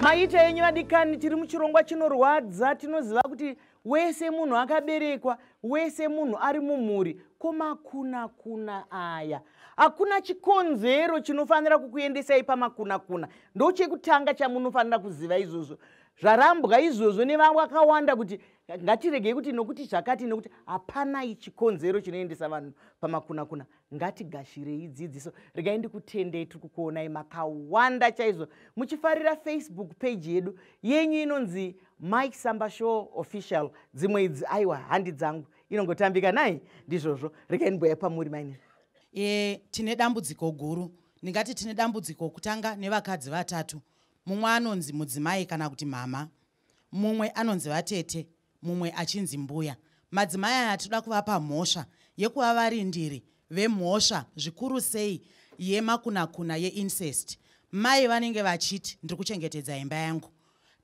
Maita enyu vadikani, tiri muchirongwa chinorwadza. Tinoziva kuti wese munhu akaberekwa, wese munhu ari mumhuri. Komakuna-kuna aya, hakuna chikonzero chinofanira kukuendesai pamakuna-kuna. Ndochekutanga chamunofanira kuziva izvozvo. Zvarambwa izvozvo nevamwe vakawanda kuti ngatiregei kuti nokuti zvakati, nokuti hapanai chikonzero chinoendesa vanhu pamakuna-kuna. Ngatigashirei dzidziso. Regai ndikutendei, tiri kukuonai makawanda chaizvo muchifarira Facebook page yedu yenyu inonzi Mike Samba Show Official. Dzimwe idzi aiwa handi dzangu, inongotambika nai. Ndizvozvo, regai ndimboya pamuri maini. Tine dambudziko guru. Ndingati tine dambudziko kutanga nevakadzi vatatu. Mumwe anonzi mudzimai kana kuti mama, mumwe anonzi vatete, mumwe achinzi mbuya. Madzimai aya tinoda kuvapa mhosva yekuva varindiri vemhosva, zvikuru sei yemakunakuna, yeincest. Mai vanenge vachiti, "Ndiri kuchengetedza imba yangu."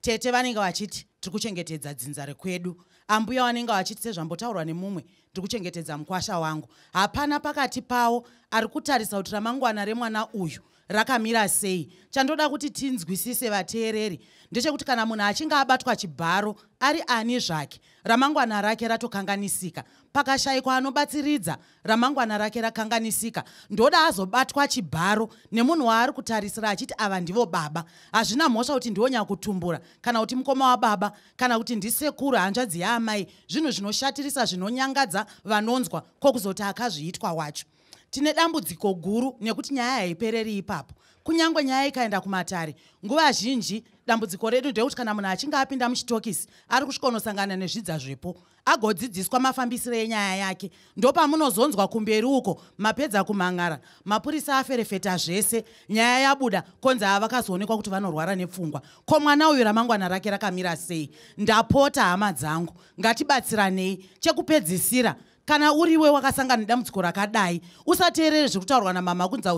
Tete vanenge vachiti, "Tiri kuchengetedza dzinza rekwedu." Ambuya vanenge vachiti, sezvambotaurwa nemumwe, "Ndiri kuchengetedza mukwasha wangu." Hapana pakati pavo ari kutarisa kuti ramangwana remwana uyu rakamira sei. Chandoda kuti tinzwisise, vateereri, ndechekuti kana munhu achinge abatwa chibharo, ari ani zvake, ramangwana rake ratokanganisika. Pakashayikwa anobatsiridza, ramangwana rake rakanganisika. Ndoda azobatwa chibharo nemunhu waari kutarisira achiti ava ndivo baba. Hazvina mhosva kuti ndiwo nyakutumbura, kana kuti mukoma wababa, kana kuti ndisekuru, hanzvadzi yaamai. Zvinhu zvinoshatirisa, zvinonyangadza vanonzwa, kwokuzoti akazviitwa wacho. Tine dambudziko guru nekuti nyaya haipereri ipapo. Kunyange nyaya ikaenda kumatare, nguva zhinji dambudziko redu ndekuti kana munhu achinge apinda muchitokisi, ari kusvika unosangana nezvidza zvepo, agodzidziswa mafambisiro enyaya yake. Ndopamunozonzwa kumberi uko, mapedza kumhan'ara, mapurisa aferefeta zvese, nyaya yabuda, konzi ava vakazoonekwa kuti vanorwara nepfungwa. Ko mwana uyu ramangwana rake rakamira sei? Ndapota hama dzangu, ngatibatsiranei. Chekupedzisira, kana uriwe wakasangana nedambudziko rakadai, usateerere zviri kutaurwa namama kunzi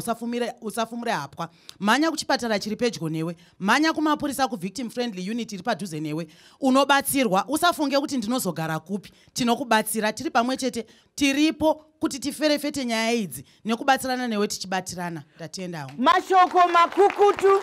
usafumure hapwa. Mhanya kuchipatara chiri pedyo newe, mhanya kumapurisa, kuvictim friendly unit iri padhuze newe, unobatsirwa. Usafunge kuti ndinozogara kupi. Tinokubatsira, tiri pamwe chete, tiripo kuti tiferefete nyaya idzi nekubatsirana newe, tichibatirana. Ndatendawo. Mashoko makukutu,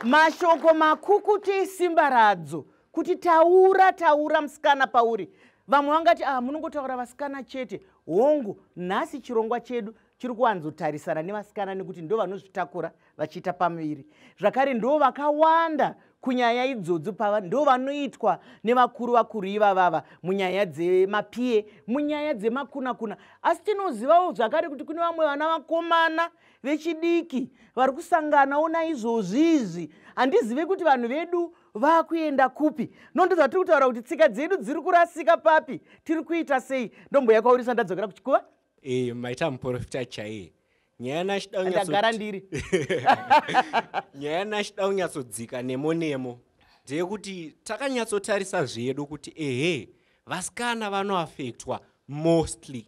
mashoko makukutu esimba radzo kuti taura, taura musikana pauri. Vamwe vangati, "Ah, munongotaura vasikana chete." Hongu, nhasi chirongwa chedu chiri kuwanzotarisana nevasikana nekuti ndo vanozvitakura vachiita pamuviri, zvakare ndo vakawanda kunyaya idzodzo pava, ndo vanoitwa nevakuru vakuru ivavava munyaya dzemapiye, munyaya dzemakunakuna. Asi tinozivawo zvakare kuti kune vamwe vana vakomana vechidiki vari kusanganawo naizvozvi izvi. Handizive kuti vanhu vedu vakuenda kupi. Nondo zvatiri kutaura kuti tsika dzedu dziri kurasika papi, tiri kuita sei? Ndomboya kwaurisa, ndadzokera kuchikuva. Maita muprofita chaiye. Nyaya nachida Ndagara ndiri. Nyaya nachida kunyatsodzika nemo nemo ndeyekuti takanyatsotarisa zvedu kuti ehe, vasikana vanoaffectwa mostly,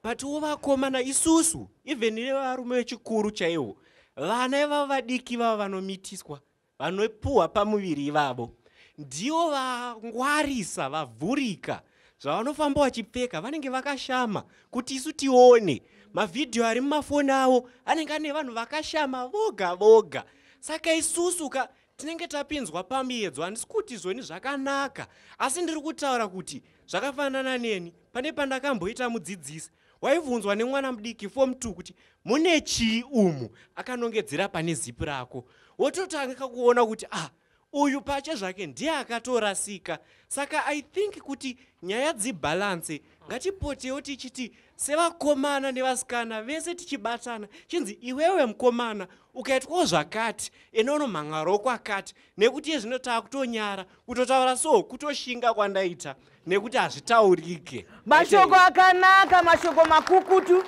but wo vakomana isusu, even nevarume vechikuru chaivo, vana ivavo vadiki vavo vanomitiswa, vanopuhwa pamuviri ivavo, ndivo vangwarisa, vavhurika. Zvavanofamba vachipfeka, vanenge vakashama kuti isu tione. Mavhidhiyo ari mumafoni avo anenge ane vanhu vakashama voga voga. Saka isusu ka tinenge tapinzwa pamiedzo. Handisi kuti zvoni zvakanaka, asi ndiri kutaura kuti zvakafanana neni pane pandakamboita mudzidzisi, waibvunzwa nemwana mudiki form 2 kuti, "Mune chii umu?" Akanongedzera pane zipu rako, wototanga kuona kuti, ah, uyu pache zvake ndiye akatorasika. Saka I think kuti nyaya dzibalance, ngatipotewo tichiti sevakomana nevasikana vese tichibatana, chinzi iwewe mukomana ukaitwawo zvakati, ende unomhan'arawo kwakati, nekuti iye zvino taakutonyara kutotaura, so kutoshinga kwandaita nekuti hazvitaurike. Mashoko akanaka, mashoko makukutu.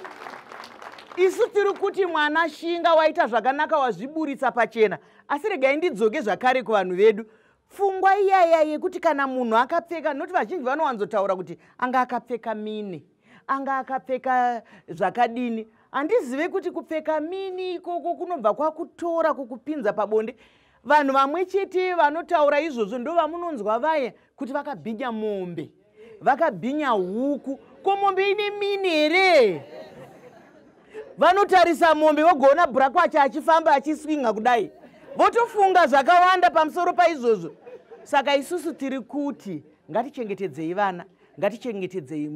Isu tiri kuti mwana shinga, waita zvakanaka, wazviburitsa pachena. Asi regai ndidzoke zvakare kuvanhu vedu. Pfungwa iyaya yekuti kana munhu akapfeka, noti vazhinji vanowanzotaura kuti anga akapfeka mini, anga akapfeka zvakadini. Handizive kuti kupfeka mini ikoko kunobva kwakutora kukupinza pabonde. Vanhu vamwe chete vanotaura izvozvo ndo vamunonzwa vaya kuti vakabhinya mombe, vakabhinya huku. Ko mombe ine mini here? Vanotarisa mombe vogoona bhurakwacha achifamba achiswinga kudai, votofunga zvakawanda pamusoro paizvozvo. Saka isusu tiri kuti ngatichengetedzei vana, ngatichengetedzei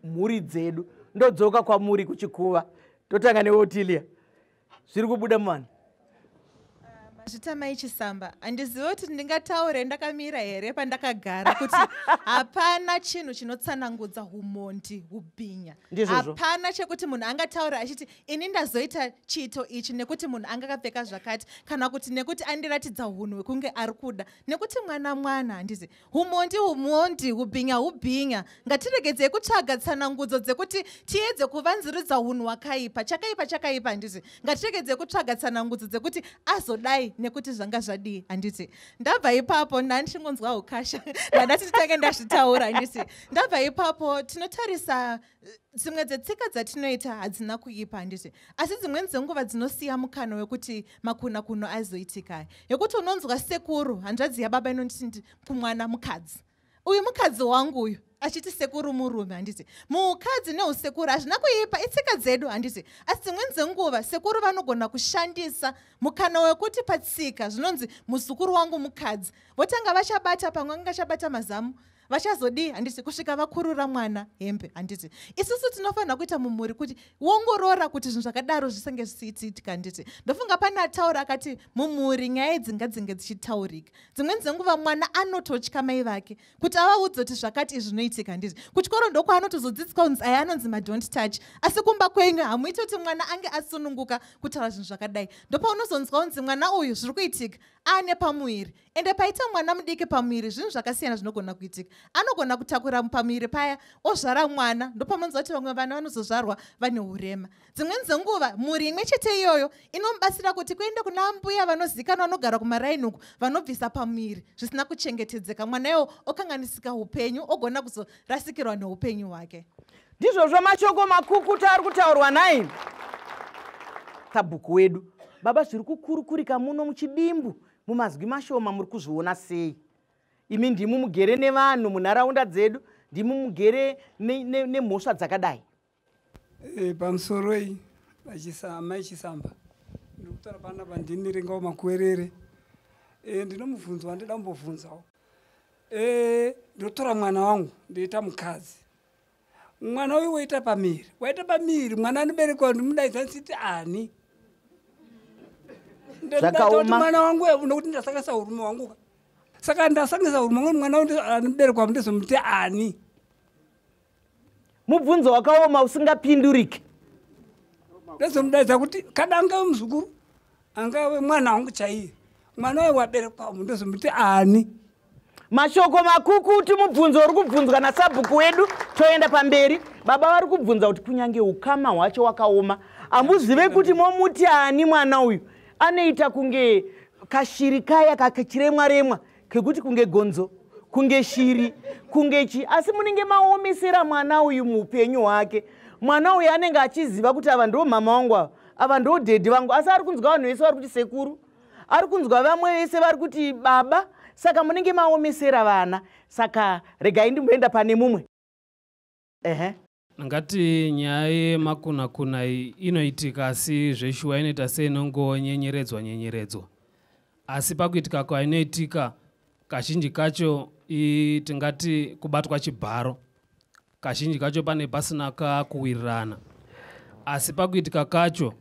mhuri dzedu. Ndodzoka kwamuri kuchikuva, totanga neOtilia. Zviri kubuda muvanhu. Mazvita Mai Chisamba. Handizivi kuti ndingataure ndakamira here pandakagara, kuti hapana chinhu chinotsanangudza umondi, ubhinya. Ndizvozvo. Hapana chekuti munhu angataura achiti ini ndazoita chiito ichi nekuti munhu anga akapfeka zvakati, kana kuti nekuti andiratidza unhu hwekunge ari kuda, nekuti mwana mwana. Handizi umondi umondi, ubhinya ubhinya. Ngatiregedzei kutsvaga tsanangudzo dzekuti tiedze kuvanziridza unhu hwakaipa. Chakaipa chakaipa, handiti? Ngatiregedzei kutsvaga tsanangudzo dzekuti azodai nekuti zvanga zvadii, handiti? Ndabva ipapo, ndandichingonzwa ukasha, ndandati nditange ndazvitaura, handiti? Ndabva ipapo, tinotarisa dzimwe dzetsika dzatinoita hadzina kuipa, handiti? Asi dzimweni dzenguva dzinosiya mukana wekuti makuna kuno azoitika, yekuti unonzwa sekuru, hanzvadzi yababa, inonditi kumwana mukadzi uyu, mukadzi wangu uyu, achiti sekuru murume, handiti? Mukadzi neusekuru hazvina kuipa, itsika dzedu, handiti? Asi dzimweni dzenguva sekuru vanogona kushandisa mukana wekuti patsika zvinonzi muzukuru wangu mukadzi, votanga vachabata pamwe anga achabata mazamu, vachazodii, handiti, kusvika vakurura mwana hembe, handiti? Isusu tinofanira kuita mumhuri kuti wongorora kuti zvinhu zvakadaro zvisange zvichiitika, handiti? Ndofunga pane ataura akati mumhuri nyaya idzi ngadzinge dzichitaurika. Dzimweni dzenguva mwana anototya mai vake kuti avaudze kuti zvakati izvi zvinoitika, handiti? Kuchikoro ndokwaanotozodzidziswa kunzi aya anonzi madon't touch, asi kumba kwenyu hamuiti kuti mwana ange asununguka kutaura zvinhu zvakadai. Ndopaunozonzwa kunzi mwana uyu zviri kuitika aane pamuviri. Ende paita mwana mudiki pamuviri, zvinhu zvakasiyana zvinogona kuitika. Anogona kutakura pamuviri paya, ozvara mwana. Ndopamunonzwa kuti vamwe vana vanozozvarwa vane urema. Dzimweni dzenguva mhuri imwe chete iyoyo inomubatsira kuti kuende kuna mbuya vanozikanwa vanogara kumaraini uku, vanobvisa pamuviri zvisina kuchengetedzeka. Mwana iwo okanganisika upenyu, ogona kuzorasikirwa neupenyu hwake. Ndizvozvo, mashoko makukuta ari kutaurwa nai sabhuku wedu. Baba, zviri kukurukurika muno muchidimbu, mumazwi mashoma, muri kuzviona sei? Imi ndimu mugere nevanhu munharaunda dzedu, ndimu mugere nemhosva dzakadai. Pamusoroi Mai Chisamba. Ndiri kutaura panapa ndini Rengawo Makuwerere. Ndinomubvunzo wandida kumbobvunzawo. Ndotora mwana wangu, ndoita mukadzi. Mwana uyu woita pamiri, waita pamiri, mwana anoberekwa, ndimudaidza ndichiti ani? Zvakaoma. Mwana wangu, nokuti ndasangisa urume wangu, saka ndasangisa urume wangu, mwana uyu anoberekwa ndezomuti ani? Mubvunzo wakaoma usingapinduriki. Ndozomudaidza kuti kada angave muzukuru, angave mwana wangu chaiye, mwana uyu waberekwa ndozomuti ani? Mashoko makukutu, mubvunzo uri kubvunzwa nasabhuku wedu. Toenda pamberi. Baba vari kubvunza kuti kunyange ukama hwacho wakaoma, hamuzive kuti momuti ani mwana uyu. Anoita kunge kashiri kaya kakachiremwa remwa, kekuti kunge gonzo, kunge shiri, kunge chi, asi munenge maomesera mwana uyu muupenyu hwake. Mwana uyu anenge achiziva kuti ava ndo mama vangu, ava, ava ndo dhedhi vangu, asi ari kunzwa vanhu vese vari kuti sekuru, ari kunzwa vamwe vese vari kuti baba. Saka munenge maomesera vana. Saka regai ndimboenda pane mumwe. Ehe. Ngati nyaya yemakunakuna iyi inoitika, asi zveshuwa inoita seinongonyenyeredzwa nyenyeredzwa, asi pakuitika kwainoitika kazhinji kacho tingati kubatwa chibharo. Kazhinji kacho pane pasina kakuwirirana, asi pakuitika kacho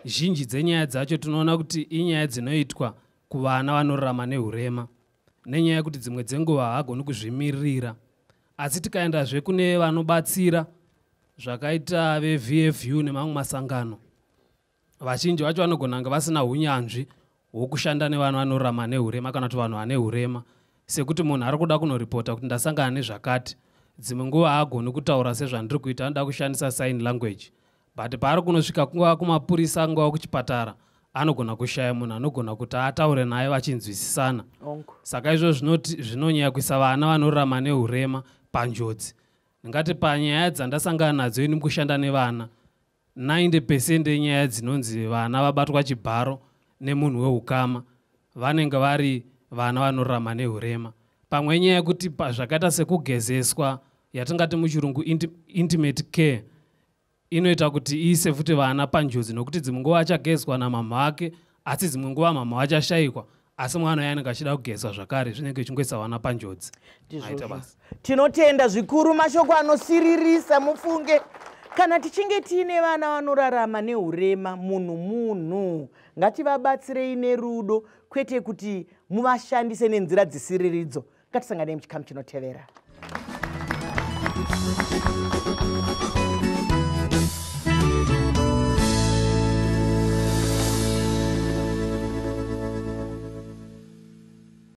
zhinji dzenyaya dzacho tinoona kuti inyaya dzinoitwa kuvana vanorarama neurema, nenyaya yekuti dzimwe dzenguva haagoni kuzvimirira. Asi tikaendazve kune vanobatsira zvakaita veVFU nemamwe masangano, vazhinji vacho vanogona kunge vasina unyanzvi hwokushanda nevanhu vanorarama neurema kana kuti vanhu vane urema. Sekuti munhu ari kuda kunoripota kuti ndasangana nezvakati, dzimwe nguva haagoni kutaura sezvandiri kuita, anoda kushandisa sign language, but paari kunosvika, kungava kumapurisa, kungava kuchipatara, anogona kushaya munhu anogona kuti ataure naye vachinzwisisana. Saka izvo zvinoti zvinonyanya kuisa vana vanorarama neurema panjodzi. Ndingati panyaya dzandasangana nadzo ini mukushanda nevana, 90% yenyaya dzinonzi vana vabatwa chibharo nemunhu weukama vanenge vari vana vanorarama neurema. Pamwe nyaya yekuti zvakaita sekugezeswa, yatingati muchirungu intimate care. Inoita kuti iise futi vana panjodzi, nokuti dzimwe nguva achagezwa namama ake, asi dzimwe nguva mama vachashayikwa, asi mwana uyo anenge achida kugezwa zvakare. Zvinenge zvichingoisa vana panjodzi. Maita Ndizvozvo. basa. Tinotenda zvikuru, mashoko anosiririsa. Mufunge kana tichinge tiine vana vanorarama neurema, munhu munhu, ngativabatsirei nerudo, kwete kuti muvashandise nenzira dzisiriridzo. Ngatisanganei muchikamu chinotevera.